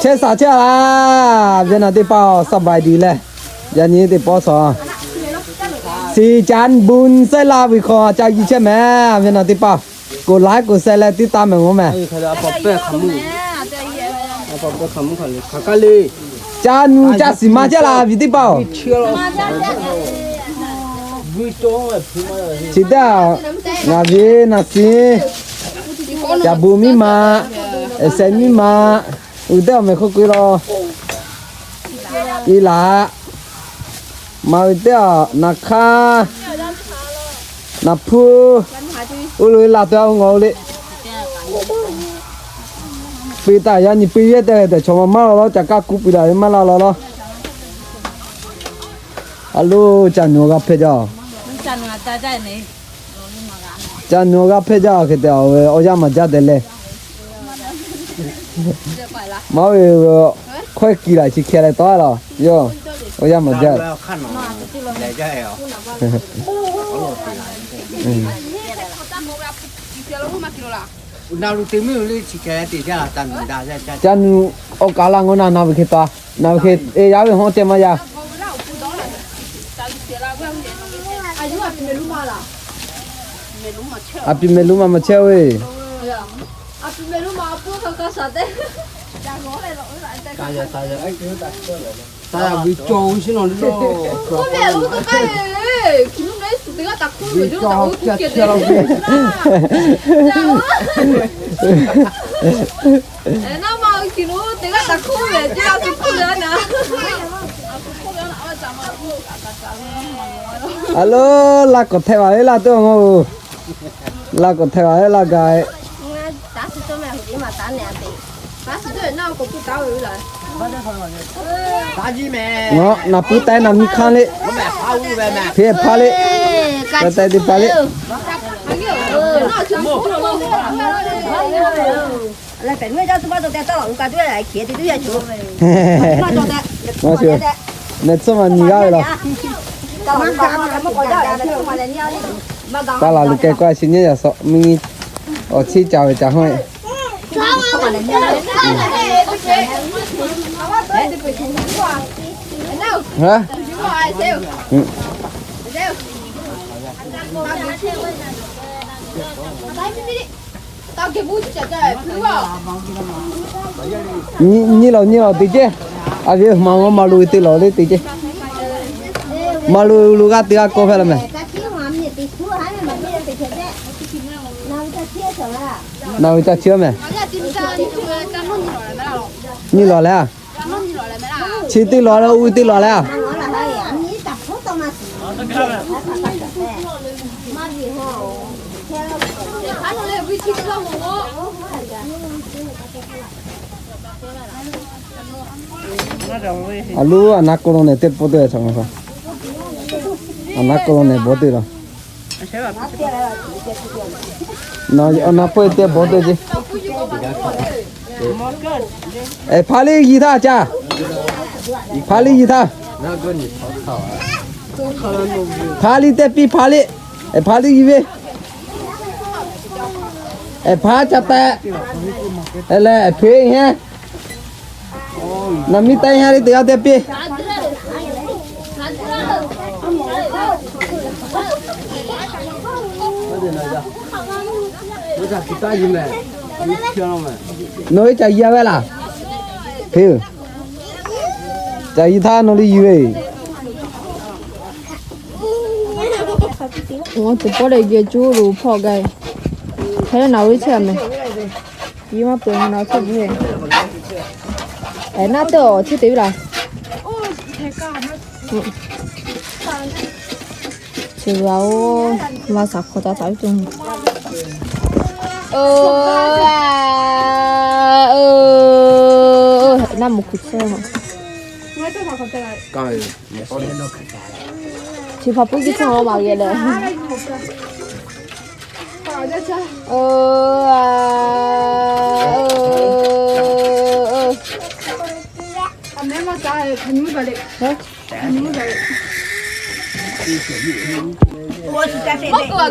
Chehˇ saˍ chehˇ a laˇ, viˉ naˬ teˇ hpaˍ-oˬ, สบายดี leh, yaꞈ nyi teˇ pawˆ shawˍ, สีจันทร์บุญ sehˉ laˇ ve hk'aw ca yi chehˇ mehˍ, viˉ naˬ teˇ hpaˍ-oˬ, กดไลค์ กดแชร์ leh tiˉ taˇ mehˍ g'aw mehˍ. Ca nuˬ ca shiˍ ma chehˇ laˇ, viˉ teˇ hpaˍ-oˬ. Chi teˇ, ngaˬ ve naˬ siˉ, caˍ bu miˇ ma, sheh miˇ ma, uiˍ teˇ awˬ mehˍ hk'oˆ keu law. I laꞈ, maˬ uiˍ teˇ awˬ naˍ hk'aˇ, naˍ hpuˇ, uˉ lo e laˬ tuˬ a o ngawˬ o le. Piˇ taˍ yaˇ nyi piˇ yehˇ tehꞈ tehꞈ chaw ma maˇ law law, ca kaˇ kuˉ piˇ daꞈ ve maˇ laˇ law law. A lo, ca nuˬ g'a hpehˇ jaˇ. Ca nuˬ g'a hpehˇ jaˇ hk'e te, awˬ yaˇ maˍ jaˇ tehꞈ leh. Maˇ ve, hkawehˇ kiˬ laꞈ chi hkeh leh tawˆ laˇ yoˬ. Awˬ yaˇ maˍ jaˇ. Ca nuˬ awˬ kaˍ laˇ ngawˬ na, na ve hk'e taˍ, na ve hk'e e yaˇ ve hawˉ ceh maˇ yaˇ. A piˍ mehˍ lu ma maˬ chehˇ ve. A lo, laˇ k'awꞈ hteh vaˬ ve laˇ teˇ awˬ ngawˬ-oˬ. Laˇ k'awꞈ hteh vaˬ ve laˇ gaˬ. Naˍ puiˉ taiˉ naˍ miˇ hk'aˇ le. Hpeˇ hpaˇ le. Taiˉ taiˉ teˇ hpaˇ le. Nehˬ tcuhˇ ma nyi g'aˇ ve laˬ. Taˇ laˬ luˬ keh k'oˆ a shi nyiˉ yaꞈ shawˍ miˇ nyi. Awˬ chiˇ ca ve ca hawˉ. Nyiˇ lawˬ nyiˇ lawˬ teˇ cehˇ. A ve maˬ maˬ lo teˇ lawˬ le teˇ cehˇ. Maˬ lo lo g'aˇ teˇ g'aˇ kawˇ hpehˇ la mehˍ. Naˬ ve ca chiˇ mehˍ. Nyiˇ lawˬ leh a. Chi teˇ lawˬ leh, uiˍ teˇ lawˬ leh a. A lo, a naˉ k'oˆ lo nehˬ teˇ pawˆ teˇ, a naˉ k'oˆ lo nehˬ bawˬ teˇ la. A naˉ pawˆ teˇ bawˬ teˇ ce. Hpaˇ liˇ yi htaˇ ca. Hpaˇ liˇ yi htaˇ. Hpaˇ liˇ teˇ piˇ hpaˇ liˇ. Hpaˇ liˇ yi ve. Hpaˇ ca tehꞈ leh hpeˇ heˆ. Naˬ miˇ taiˇ heˆ le teˇ g'aˇ teˇ piˇ. Nawˬ hui ca yi a ve laˬ. Hpeˇ, ca yi htaˇ nawˬ liˇ yi ve. Tuˬ pawˆ leh geh cuˇ lo hpawˇ gaˇ. Hk'e leh naˬ ve chehˇ mehˍ. Yehˬ maˇ peuˬ naˬ chehˇ ve. Naˆ teˇ awˬ chehˇ te ve laˬ. Chi g'a oˬ, maˇ shaˍ hk'awꞈ taˍ taˍ ve tuˬ. Naˆ mvuhˇ hk'u chehˇ. Chi hpaˍ puiˉ kiˇ chehˇ maˍ geh leh.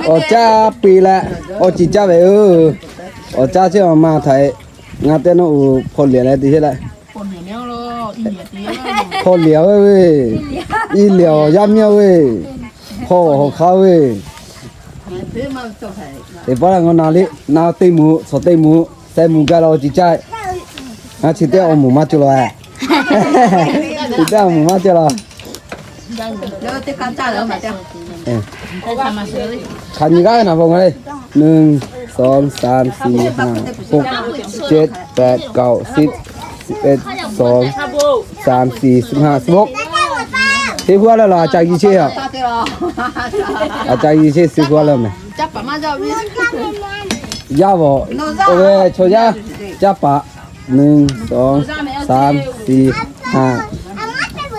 Awˬ caˇ piˇ leh, awˬ ciˍ caˇ ve oˬ. Awˬ caˇ chehˇ awˬ ma htaꞈ ngaˬ teˇ naˆ uˍ hpaw liꞈ leh te chehˇ leh. Hk'aw liꞈ-a ve, iˉ liꞈ-awˬ yaˇ miˇ-a ve, hk'aw awˬ hk'aˇ ve. Teˇ paˉ la ngaw na liꞈ na teˇ moˍ, shawˍ teˇ moˍ, sheh moˍ gaˇ la-o ci caˇ. Ngaˬ chi teˇ awˬ moˍ maˇ cawˬ la. Chi teˇ awˬ moˍ maˇ cawˬ la. Hk'aˬ nyi g'aˇ ve naˍ baꞈ ngaˬ le. หนึ่ง สอง สาม สี่ ห้า หก เจ็ด แปด เก้า สิบ สิบเอ็ด สิบสอง สิบสาม สิบสี่ สิบห้า สิบหก Teˇ hu a leh la a ca yi cheˇ a. A ca yi cheˇ, teˇ hu a leh meh. Yaˇ vaꞈ, oˇ ve chaw yaˇ, caˇ paˍ, หนึ่ง สอง สาม สี่ ห้า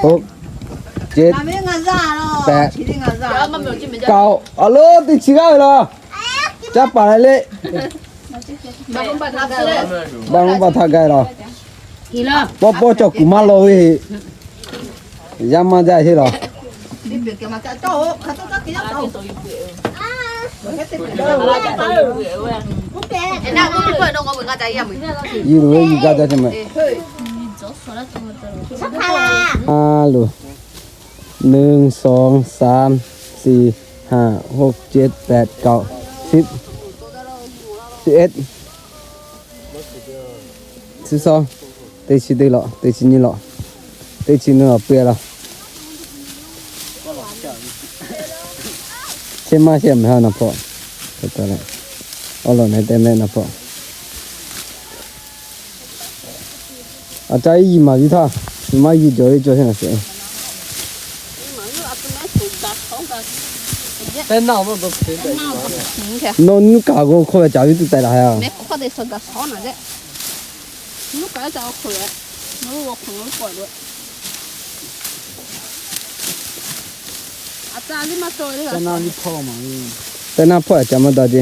หก เจ็ด แปด เก้า A lo teˇ chi g'aˇ ve la. Caˇ paˍ le le. Baˆ lonˉ baˆ htaˇ gaˇ la. Pawˇ pawˇ cawˬ kuˬ maˇ law ve. Yaˇ maˇ jaˇ heˆ la. Yi lo ve yi gaˇ jaˇ ce meh. A lo. หนึ่ง สอง สาม สี่ ห้า หก เจ็ด แปด เก้า สิบ สิบเอ็ด สิบสอง Teˇ chi teˇ law, teˇ chi nyiˇ law, teˇ chi nyiˇ law peuˬ la. Chehˇ maˇ chehˇ meh ha naˍ hpawˆ. Awˬ lawn nehˬ te meh naˍ hpawˆ. A ca iˉ yi maˍ viˉ htaˇ, maˇ yi jawˬ ve cawˬ heˆ naˍ sheˍ. Nawˬ nuˇ kaˍ g'aw hk'aw ve caˍ viˉ tuˬ taiˍ laˬ ha. Taiˍ naˇ hpawˇ a ca maˇ daꞈ ce.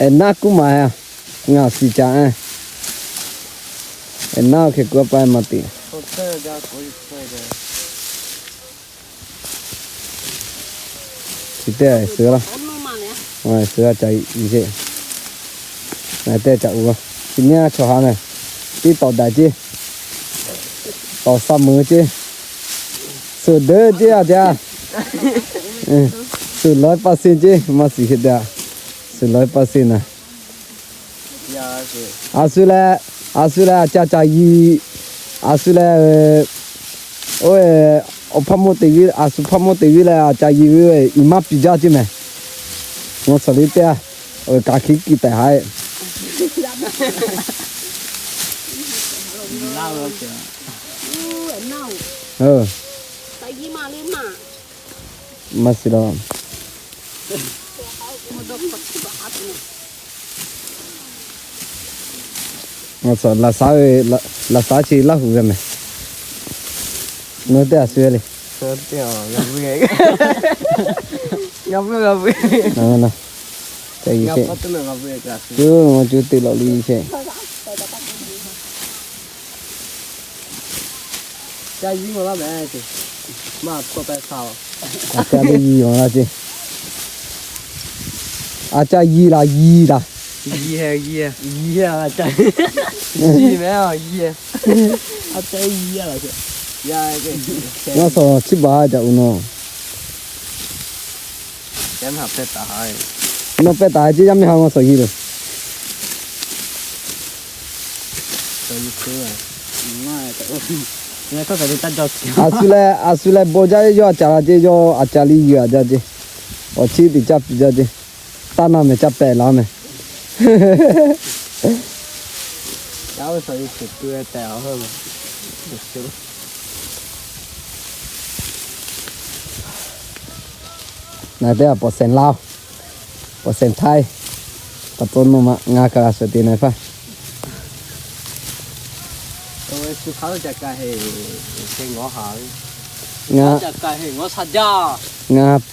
Eˬ, naˆ kuˉ maˍ a, ngaˬ shiˍ caꞈ a. Eˬ, naˆ oˇ hk'e kuˬ a pa maˇ te. Chi teˇ suhˍ la, suhˍ la ca i sheˍ. Ngaˬ teˇ ca u a. Chi nyiˇ a chaw ha meh, tiˉ tawˍ daꞈ ce, tawˍ sha meuˍ ce, suhˍ deuˉ ce a te a. Suhˍ lawˉ paˇ seˇ ce, maˇ shiˍ hk'e te a. Suhˍ lawˉ paˇ seˇ naˍ. A shu leh, a shu leh a ca ca yi, a shu leh, oˇ, awˬ hpaˇ mawˇ teꞈ viˉ, a shu hpaˇ mawˇ teꞈ viˉ leh a ca yi ve, iˉ maˇ piˇ jaˇ ce meh. Ngaw shawˍ liˇ teˇ a, kaꞈ hkiˉ kiˇ taiˍ haˉ e. Maˇ shiˍ la. Laꞈ shaˉ ve, laꞈ shaˉ chi Laˇ huˍ ve meh. Nawˬ teˇ a shu le. Ngaˬ vuiˇ, ngaˬ vuiˇ. Cuˇ, ngaˬ cuˇ teˇ lawꞈ le sheˍ. Ca yi maˇ laˇ meh, maˇ hkawˇ pehˇ htaˇ. A ca le yi maˇ laˇ ce. A ca yi laˬ, yi laˬ. Yi, yi, yi, a ca yi meh, yi. A ca yi laˬ ce. Ngaˬ shawˍ chiˇ baˬ jaꞈ u nawˬ. Nawˬ pehˇ taˍ ce, yaˇ miˇ ha ngaˬ shawˍ yi loˬ. A shu leh, a shu leh baw jaˇ ve yawˇ a ca la ce, yawˇ a ca liˇ yi a jaˇ ce. Awˬ chiˇ teꞈ caˇ piˇ jaˇ ce. Taˇ na meh, caˇ pehꞈ laˬ meh. Naˬ teˇ a pawˍ sehˍ Laˇ, pawˍ sehˍ Htaiˇ, pa taw nawˬ ma ngaˬ kaꞈ g'a suhˍ te na hpaˇ. Ngaˬ, ngaˬ,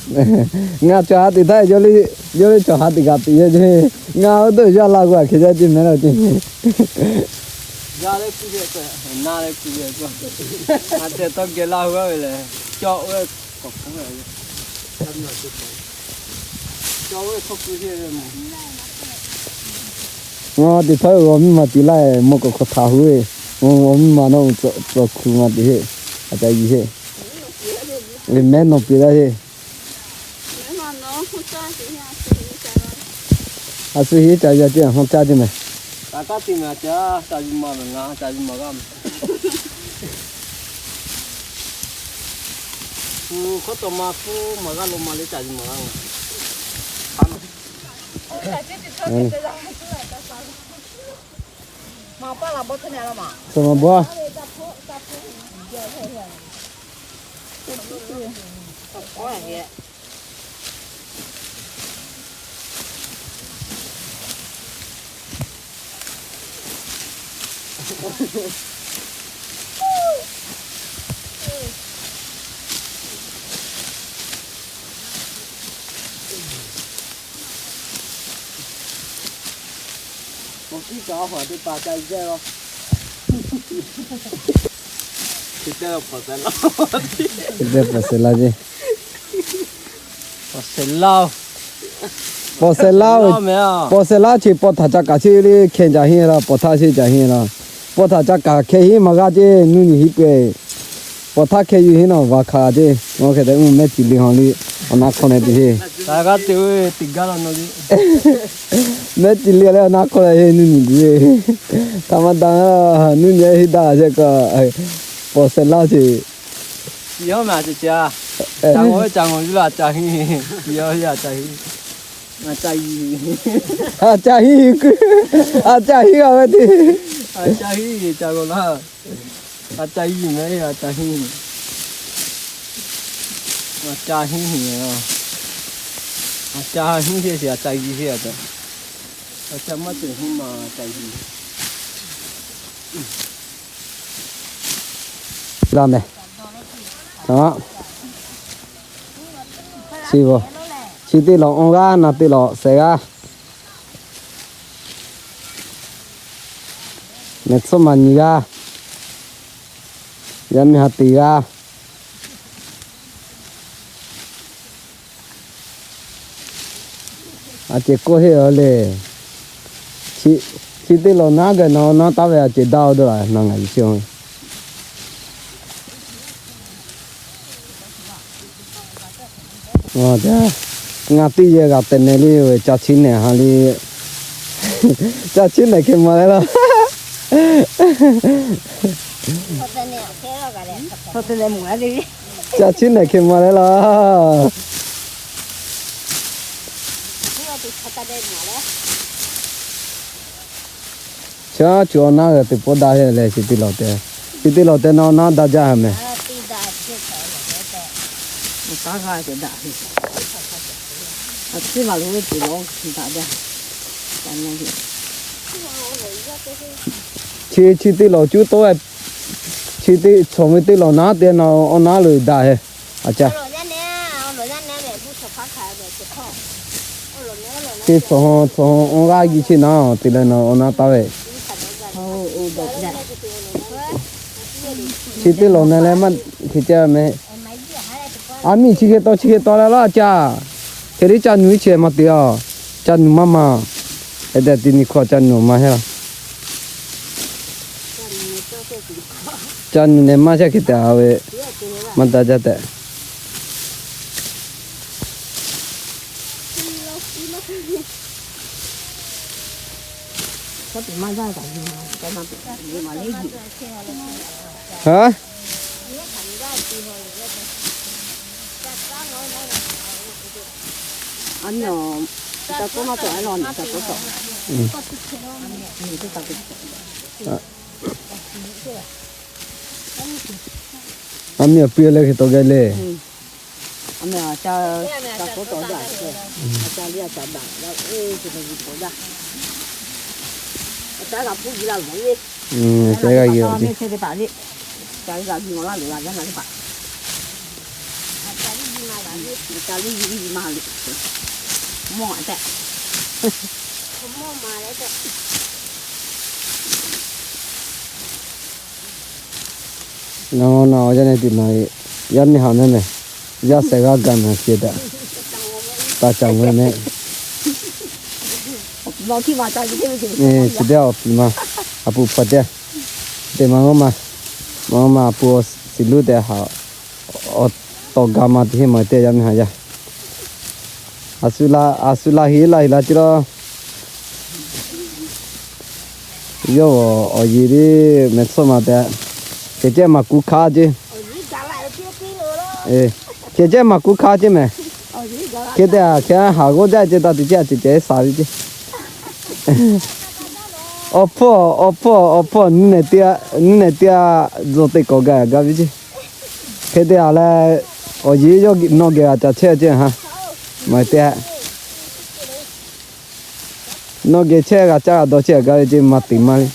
Ngaˬ cawˬ ha teꞈ htaˇ, yawˇ le cawˬ ha teꞈ kaꞈ teꞈ yehˇ ce. Ngaˬ oˇ dawˇ yaˇ la k'o a hk'e jaˇ ce mehˍ la ce. Yaˇ le kuˇ yehˇ k'o, na le kuˇ yehˇ k'o, a tehˬ tawˇ geh laˇ hui a ve lehˬ, cawˇ ve k'awꞈ k'oˆ ve, cawˇ ve hk'awˇ kuˇ yehˇ ve mawˬ. Ngaˬ teꞈ htaˇ awˬ miˇ ma teꞈ laˇ, mawˇ k'awꞈ hk'aw htaꞈ hui ve, awˬ miˇ ma nawˇ tcuh hkuˇ ma teꞈ heˆ, a ca yi heˆ. Mehˉ nawˬ peꞈ laˇ heˆ. A suh heˆ ca yaˇ ce, hawˇ caˇ ce mehˍ. Kaꞈ kaꞈ te mehˍ, a ca, ca yuˬ maˬ mehˍ, ngaˬ ca yuˬ maˬ g'aˇ mehˍ. Hkawˇ tawꞈ ma hpu maˬ g'aˇ lo ma le ca yuˬ maˬ g'aˇ mehˍ. Awˬ kiˉ kaꞈ a hawˬ teˇ pa ca yehˇ laˇ. Chi teˇ pawˬ sehˍ laˇ ce. Pawˬ sehˍ laˇ, pawˬ sehˍ laˇ, pawˬ sehˍ laˇ chi pawˬ htaꞈ ca kaˍ cheˇ le hkeh ca henˇ la, pawˬ htaˇ cheˇ ca henˇ la. Pawˬ htaꞈ ca kaˍ hkeh henˇ maˬ g'aˇ ce, nuˇ nyi hiˉ peuˬ. Pawˬ htaˇ hkeh yuˬ henˇ nawˬ va hkanˍ ce. Ngaˬ hk'e te mehˉ tiˍ le haw le, awˬ na hk'aw neh te heˆ. G'aˇ te ve teˇ gaˇ la nawˬ le. Mehˉ tiˍ le leh awˬ na hk'aw neh heˆ, nuˇ nyi te ve. Htaꞈ ma daꞈ, nuˇ nyi heˆ daꞈ ce kaꞈ, pawˬ sehˍ laˇ ce. Yawˇ mehˍ a ce ce a. Ca ngawˬ ve ca ngawˬ yuˬ la ca henˇ. Yawˇ a ca henˇ. A ca henˇ, a ca henˇ g'a ve te. A ca henˇ ca gawˬ la. A ca henˇ mehˍ, a ca henˇ. A ca henˇ, a ca henˇ heˆ ce, a ca henˇ heˆ a. A ca maˇ cawˬ henˇ ma ca henˇ. Laˇ mehˍ. Chi teˇ lawˬ awˬ g'aˇ, na teˇ lawˬ sehˍ g'aˇ, mehˍ tcuhˉ maˬ nyi g'aˇ, yaˇ miˇ ha teˇ g'aˇ. A ceh k'oˆ heˆ a le. Chi teˇ lawˬ naˉ gaˬ na awˬ naˉ taˉ ve a ceh daˇ a dawˇ laˬ na ngaˬ yuˬ chi. Ngaˬ teˇ yehˬ g'a teh neh le ve ca chiˉ nehˬ ha le. Ca chiˉ nehˬ hk'e maˬ leh laˇ. Ca chiˉ nehˬ hk'e maˬ leh laˇ. Chaˇ chu awˬ naˉ g'a teꞈ pawˆ daˇ heˆ leh chi teˇ lawˬ te, chi teˇ lawˬ te na awˬ naˉ daˇ jaˇ ha mehˍ. Chi chi teˇ lawˬ cuˉ tawˆ, chi teˇ cawˬ ve teˇ lawˬ naˉ te na awˬ naˉ lo daꞈ he. A ca. Teˇ cawˬ ha cawˬ ha awˬ g'aˇ gi chi na te leh na awˬ naˉ taˉ ve. Chi teˇ lawˬ na leh maˇ hk'e ca mehˍ. A miˇ chi hk'e taw chi hk'e taw leh laˇ ca. Hk'e le ca nuˬ iˉ chi maˇ te a. Ca nuˬ maˇ maˬ. Hk'e te te nyi hkawˇ ca nuˬ maˇ heˆ. Ca nuˬ neh maˇ ca hk'e te a ve. Maˇ daꞈ jaˇ tehꞈ. Haˉ. A miˇ awˬ piˇ leh hk'e taw geh le. Ceh g'a yi a ce. Nawˬ nawˬ yaˇ nehˬ tuˬ nawˬ, yaˇ miˇ haꞈ mehˍ mehˍ, yaˇ shehˍ g'aˇ gaˬ naˬ ce daꞈ, taˇ caˍ ve mehˍ. Chi teˇ awˬ piˍ ma, a pu hpaˍ teˇ, teˇ ma ma, ma ma a pu awˬ shiˍ luˉ teˇ haꞈ, awˬ tawˍ ga ma teˇ heˆ ma teˇ yaˇ miˇ haꞈ yaˇ. A shu la, a shu la heˍ la heˍ la ce la. Yawˇ awˬ yeˬ teˇ mehˍ tsuhˇ ma tehꞈ, kehˬ cehˇ maˍ kuˬ hkanˇ ce. Kehˬ cehˇ maˍ kuˬ hkanˇ ce mehˍ. Hk'e te a hk'e haˍ g'awˇ jaˇ ce taˇ te ce a ce cehˬ sa ve ce. Awˬ hpfuhˇ, awˬ hpfuhˇ, awˬ hpfuhˇ, neˇ nehˬ teˇ g'aˇ zuhꞈ te k'awꞈ gaˬ gaˬ ve ce. Hk'e te a leh, awˬ yeˬ yawˇ nawˬ geh g'a ca chehˇ ce ha. Maˬ te, nawˬ geh chehˇ g'a caˇ g'a dawˬ chehˇ g'a gaˇ ve ce maˬ teꞈ ma le.